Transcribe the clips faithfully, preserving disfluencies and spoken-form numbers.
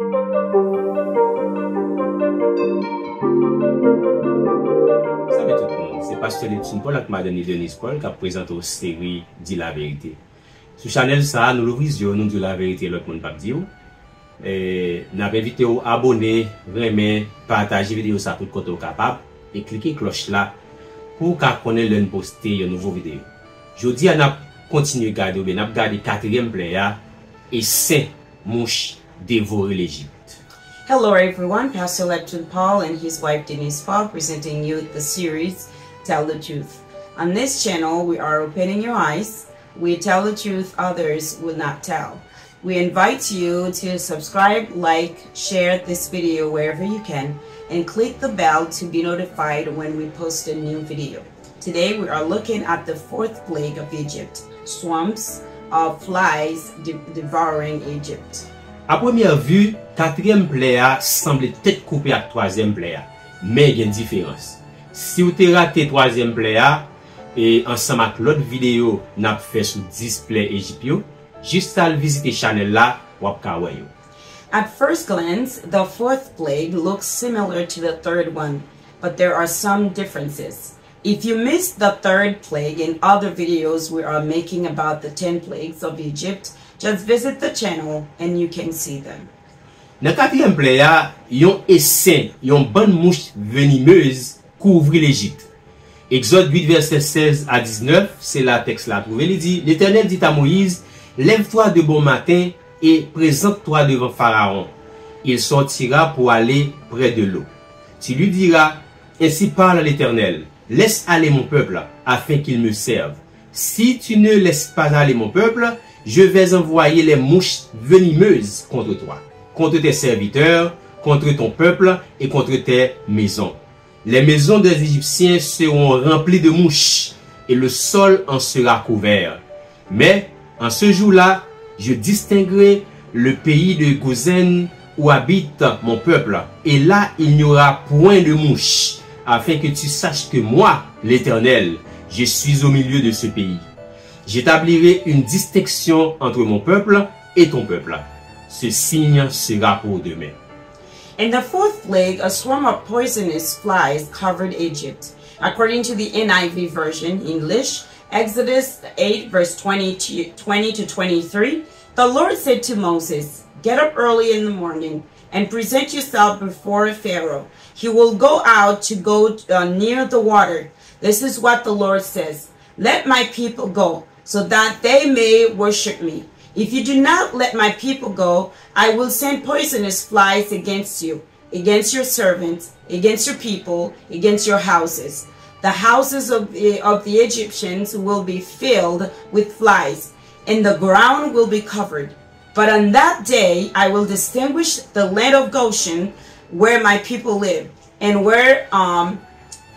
Salut tout moun, se Pastè Lepson Paul ak Madanm li Denise Paul k ap prezante w seri Di Laverite. Sou chanèl sa a, nou louvri zye w, nou di w laverite lòt moun p ap di w. E, n ap envite w abòne, renmen, pataje videyo sa tout kote w kapab, e klike klòch la pou w ka konnen lè n poste yon nouvo videyo. Jodi a, n ap kontinye gade, oubyen n ap gade katriyèm plè a, e sen mouch devore Lejip. Hello everyone, Pastor Lepton Paul and his wife Denise Paul presenting you the series Tell the Truth. On this channel, we are opening your eyes. We tell the truth others will not tell. We invite you to subscribe, like, share this video wherever you can, and click the bell to be notified when we post a new video. Today we are looking at the fourth plague of Egypt, swarms of flies de- devouring Egypt. A premyè vi, katriyèm plè a sanble tèt koupe ak twazyèm plè a, men gen diferans. Si w te rate twazyèm plè a, e ansanm ak lòt videyo n ap fè sou dis plè Ejip yo, jis al vizite chanèl la, w ap ka wè yo. At first glance, the fourth plague looks similar to the third one, but there are some differences. If you missed the third plague and other videos we are making about the ten plagues of Egypt, just visit the channel and you can see them. Nan katriyèm plè a, yon esen, yon bann mouch venimez kouvri Lejip. Egzòd uit, vèsè sèz a diznèf, se la tèks la twouve, li di, L'Éternel dit à Moïse, Lève-toi de bon matin et présente-toi devant Pharaon. Il sortira pour aller près de l'eau. Tu lui diras, Ainsi parle l'Éternel, Laisse aller mon peuple, afin qu'il me serve. Si tu ne laisses pas aller mon peuple, je vais envoyer les mouches venimeuses contre toi, contre tes serviteurs, contre ton peuple et contre tes maisons. Les maisons des Égyptiens seront remplies de mouches, et le sol en sera couvert. Mais, en ce jour-là, je distinguerai le pays de Gozen où habite mon peuple, et là il n'y aura point de mouches, afin que tu saches que moi, l'Éternel, je suis au milieu de ce pays. J'établirai une distinction entre mon peuple et ton peuple. Ce signe sera pour demain. In the fourth plague, a swarm of poisonous flies covered Egypt. According to the N I V version, English, Exodus eight, verse twenty to, twenty to twenty-three, the Lord said to Moses, Get up early in the morning and present yourself before Pharaoh. He will go out to go uh, near the water. This is what the Lord says, Let my people go, so that they may worship me. If you do not let my people go, I will send poisonous flies against you, against your servants, against your people, against your houses. The houses of the, of the Egyptians will be filled with flies, and the ground will be covered. But on that day I will distinguish the land of Goshen, where my people live, and where um,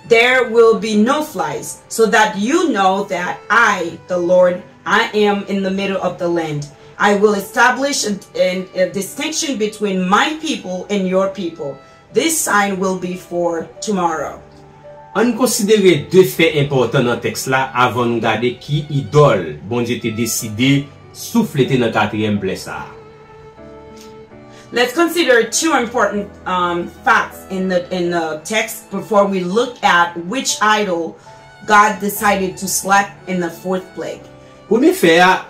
there will be no flies, so that you know that I, the Lord, I am in the middle of the land. I will establish a, a, a distinction between my people and your people. This sign will be for tomorrow. Ann konsidere de fè enpòtan nan tèks la avan nou gade ki idòl Bondye te deside souflete nan katriyèm plè sa a. Let's consider two important um, facts in the, in the text before we look at which idol God decided to slap in the fourth plague. Premye fè a,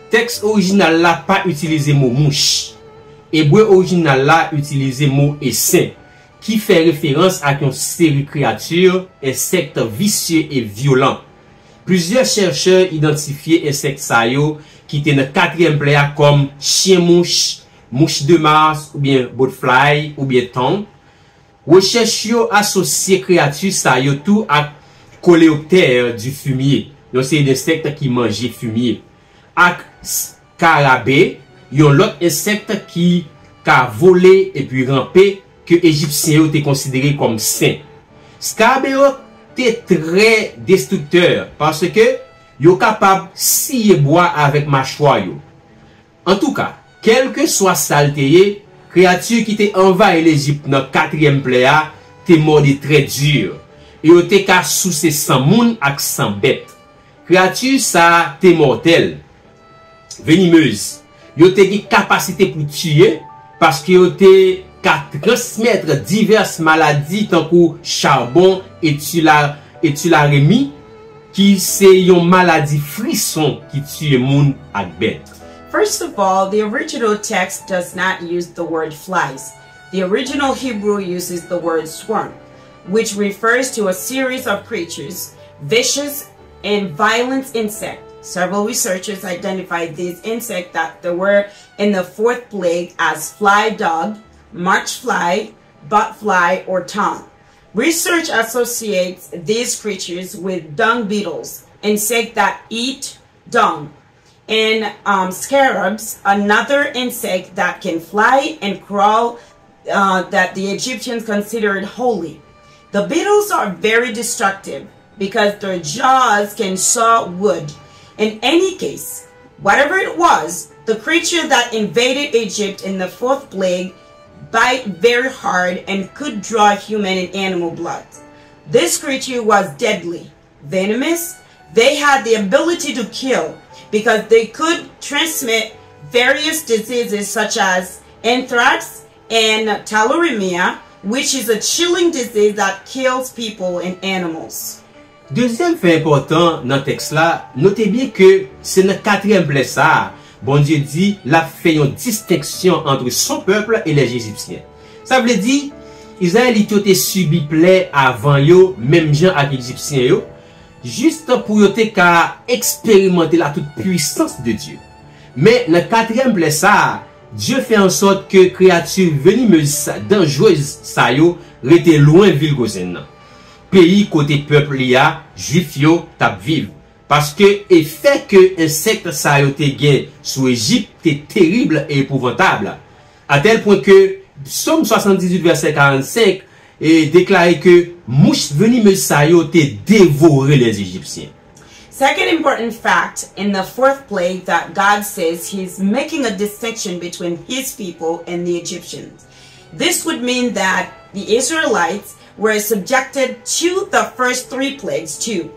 tèks orijinal la pa itilize mo mouch. Ebre orijinal la itilize mo esen, ki fè referans ak yon seri kreyati, ensèk visye e vyolan. Plizyè chèchè idantifye ensèk sa yo ki te nan katriyèm plè a kòm chyen mouch, mouch de mars oubyen botfly oubyen tongue. Rechèch yo asosye kreyati sa yo tou ak Coléoptère du fumier, yon seri densèk ki manje fimye, ak skarabè, yon lòt ensèk ki ka vole epi ranpe, ke Ejipsyen yo te konsidere kòm sen. Skarabè yo te trè destriktè paske yo kapab siye bwa avèk machwa yo. Antouka, kèlkeswa sa l te ye, kreyati ki te anvayi Lejip nan katriyèm plè a te mòde trè di, e yo te ka souse san moun ak san bèt. Kreyati sa a te mòtèl, venimez. Yo te gen kapasite pou tiye, paske yo te ka transmèt divès maladi tankou chabon e tila, e tilaremi, ki se yon maladi frison ki tiye moun ak bèt. First of all, the original text does not use the word flies. The original Hebrew uses the word swarm, which refers to a series of creatures, vicious and violent insects. Several researchers identified these insects that they were in the fourth plague as fly dog, march fly, bot fly, or tongue. Research associates these creatures with dung beetles, insects that eat dung, and um, scarabs, another insect that can fly and crawl uh, that the Egyptians considered holy. The beetles are very destructive because their jaws can saw wood. In any case, whatever it was, the creature that invaded Egypt in the fourth plague bite very hard and could draw human and animal blood. This creature was deadly, venomous. They had the ability to kill because they could transmit various diseases such as anthrax and tularemia, which is a chilling disease that kills people and animals. Dezyèm fè enpòtan nan tèks la, note byen ke se nan katriyèm plè sa a, Bondye di l ap fè yon distenksyon ant son pèp e lèzejipsyen. Sa vle di, Izrayelit yo te sibi plè avan yo, menm jan ak Ejipsyen yo, jis pou yo te ka eksperimante la tout pwisans de Dye. Men nan katriyèm plè sa a, Dye fè ansòt ke kreyati venimez danjrez sa yo rete lwen vil Gozen nan. Peyi kote pèp li a, Jwif yo, t ap viv. Paske efè ke ensèk sa yo te gen sou Ejip te terib e epouvantab, atèl pwen ke Sòm swasanndizuit vèsè karannsenk e deklare ke mouch venimez sa yo te devore lèzejipsyen. Second important fact, in the fourth plague that God says he's making a distinction between his people and the Egyptians. This would mean that the Israelites were subjected to the first three plagues too,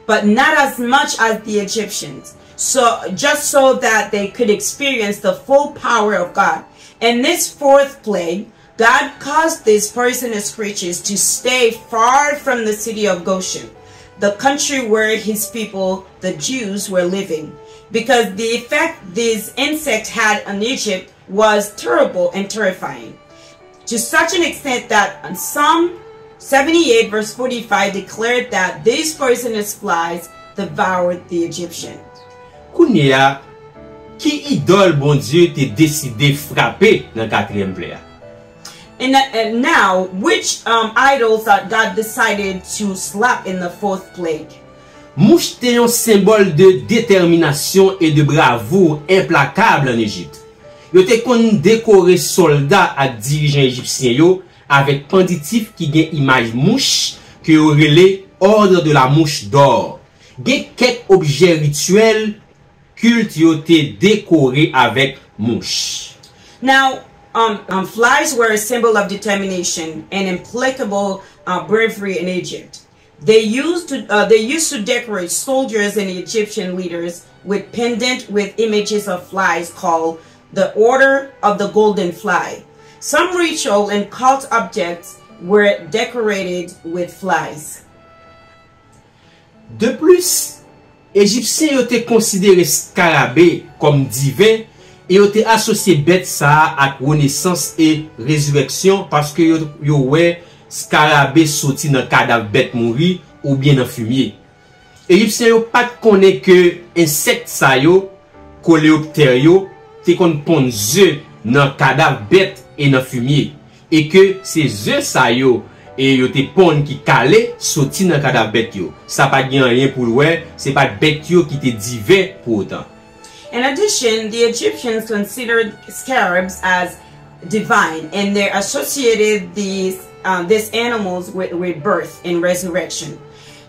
but not as much as the Egyptians. So, just so that they could experience the full power of God. In this fourth plague, God caused these poisonous creatures to stay far from the city of Goshen, the country where his people, the Jews, were living, because the effect these insects had on Egypt was terrible and terrifying, to such an extent that Psalm seventy-eight, verse forty-five, declared that these poisonous flies devoured the Egyptians. Kounye a, ki idòl Bondye te deside frape nan katriyèm plè a? And, and now, which um, idols that God decided to slap in the fourth plague? Mouch te yon senbòl de detèminasyon e de bravou enplakab ann Ejip. Yo te konn dekore sòlda ak dirijan ejipsyen yo avèk panditif ki gen imaj mouch ke yo rele Ordre de la Mouche d'Or. Gen kèk objè rityèl kilt yo te dekore avèk mouch. Now, um, um, flies were a symbol of determination and implacable uh, bravery in Egypt. They used to uh, they used to decorate soldiers and Egyptian leaders with pendant with images of flies called the Order of the Golden Fly. Some ritual and cult objects were decorated with flies. De plis, Ejipsyen yo te konsidere skarabe kòm diven e yo te asosye bèt sa a ak renesans e rezirèksyon paske yo, yo wè skarabe soti nan kadav bèt mouri oubyen nan fimye. Ejipsyen yo pa t konnen ke ensèk sa yo, koleyoptè yo, te konn ponn ze nan kadav bèt e nan fimye, e ke se ze sa yo e yo te ponn ki kale soti nan kadav bèt yo. Sa pa t gen anyen pou l wè, se pa t bèt yo ki te diven pou otan. In addition, the Egyptians considered scarabs as divine, and they associated these uh, these animals with rebirth and resurrection,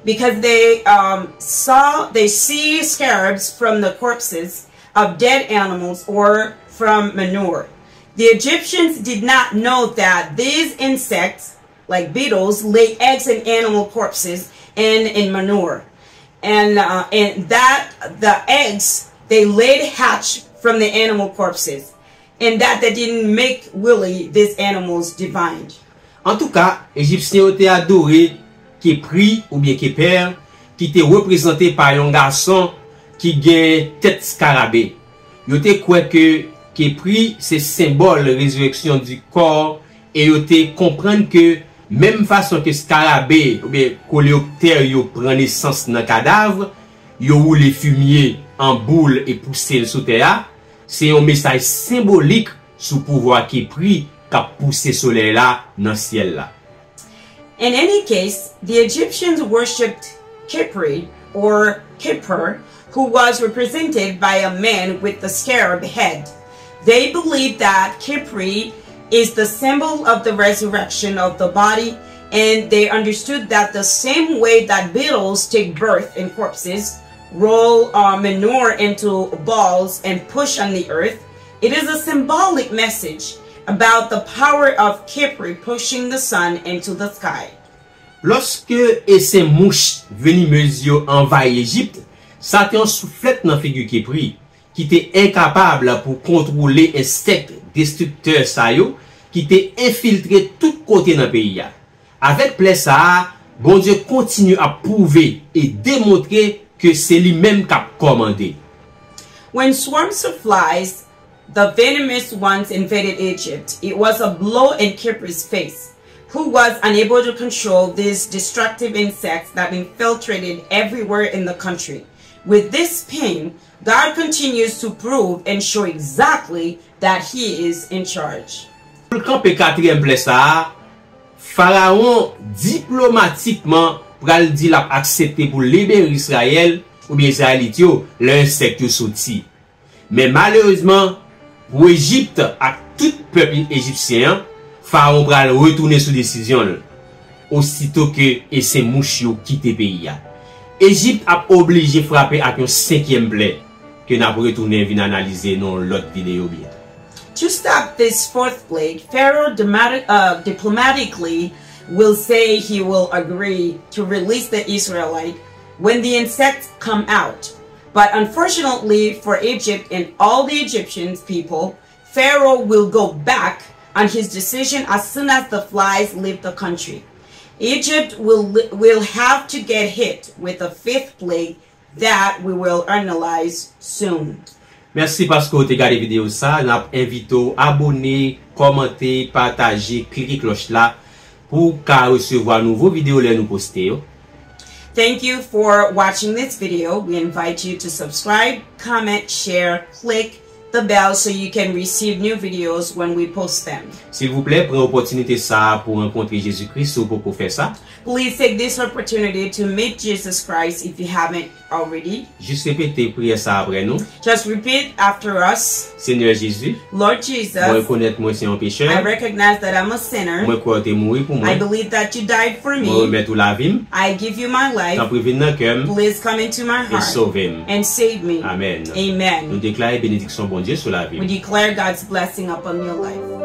because they um, saw they see scarabs from the corpses of dead animals or from manure. The Egyptians did not know that these insects, like beetles, lay eggs in animal corpses and in manure, and uh, and that the eggs they laid hatch from the animal corpses. and that they didn't make really these animals divine. Antouka, Ejipsyen yo te adore Kepri oubyen Keper, ki te reprezante pa yon gason ki gen tèt skarabe. Yo te kwè ke Kepri se senbòl rezireksyon di kò, e yo te konprann ke menm fason ke skarabe oubyen koleoptè yo pran nesans nan kadav, yo woule fimye an boul e pouse l sou tè a, se yon mesaj senbolik sou pouvwa Kepri k ap pouse solèy la nan syèl la. In any case, the Egyptians worshipped Khepri, or Khepr, who was represented by a man with the scarab head. They believed that Khepri is the symbol of the resurrection of the body, and they understood that the same way that beetles take birth in corpses, roll uh, manure into balls, and push on the earth, it is a symbolic message about the power of Khepri pushing the sun into the sky. Lòske esen mouch venimez yo anvayi Ejip, sa te yon souflèt nan figi Kepri, ki te enkapab pou kontwole ensèk destriktè sa yo ki te enfiltre tout kote nan peyi a. Avèk plè sa a, Bondye kontinye ap pwouve e demontre ke se li menm k ap kòmande. When swarms of flies, the venomous ones, invaded Egypt, it was a blow in Kipri's face, who was unable to control these destructive insects that infiltrated everywhere in the country. With this pain, God continues to prove and show exactly that He is in charge. Pou l kanpe katriyèm plè sa a, Farawon diplomatikman pral di l ap aksepte pou l libere Izrayèl oubyen Izrayelit yo lè ensèk yo soti. Men malerezman, pou Ejip ak tout pèp ejipsyen an, Farawon pral retounen sou desizyon l, osito ke esen mouch yo kite peyi a. Ejip ap oblije frape ak yon senkyèm plè, ke n ap retounen vin analize nan yon lòt videyo byen. To stop this fourth plague, Pharaoh diplomatically will say he will agree to release the Israelite when the insects come out. But unfortunately for Egypt and all the Egyptian people, Pharaoh will go back on his decision as soon as the flies leave the country. Egypt will, will have to get hit with a fifth plague that we will analyze soon. Mèsi paske w te gade videyo sa. N ap envite w abòne, kòmante, pataje, klike klòch la pou w ka resevwa nouvo videyo lè nou poste yo. Thank you for watching this video. We invite you to subscribe, comment, share, click the bell so you can receive new videos when we post them. Silvouplè, pran opòtinite sa a pou w rankontre Jezikri si w poko fè sa. Please take this opportunity to meet Jesus Christ if you haven't already. Jis repete priyè sa a apre nou. Just repeat after us. Senyè Jezi, Lord Jesus, mwen rekonèt mwen se yon pechè. I recognize that I'm a sinner. Mwen kwè w te mouri pou mwen. I believe that you died for me. Mwen remèt ou lavi m. I give you my life. Tanpri vin nan kè m. Please come into my heart. E sove m. And save me. Amèn. Amen. Nou deklare benediksyon Bondye sou lavi m. We declare God's blessing upon your life.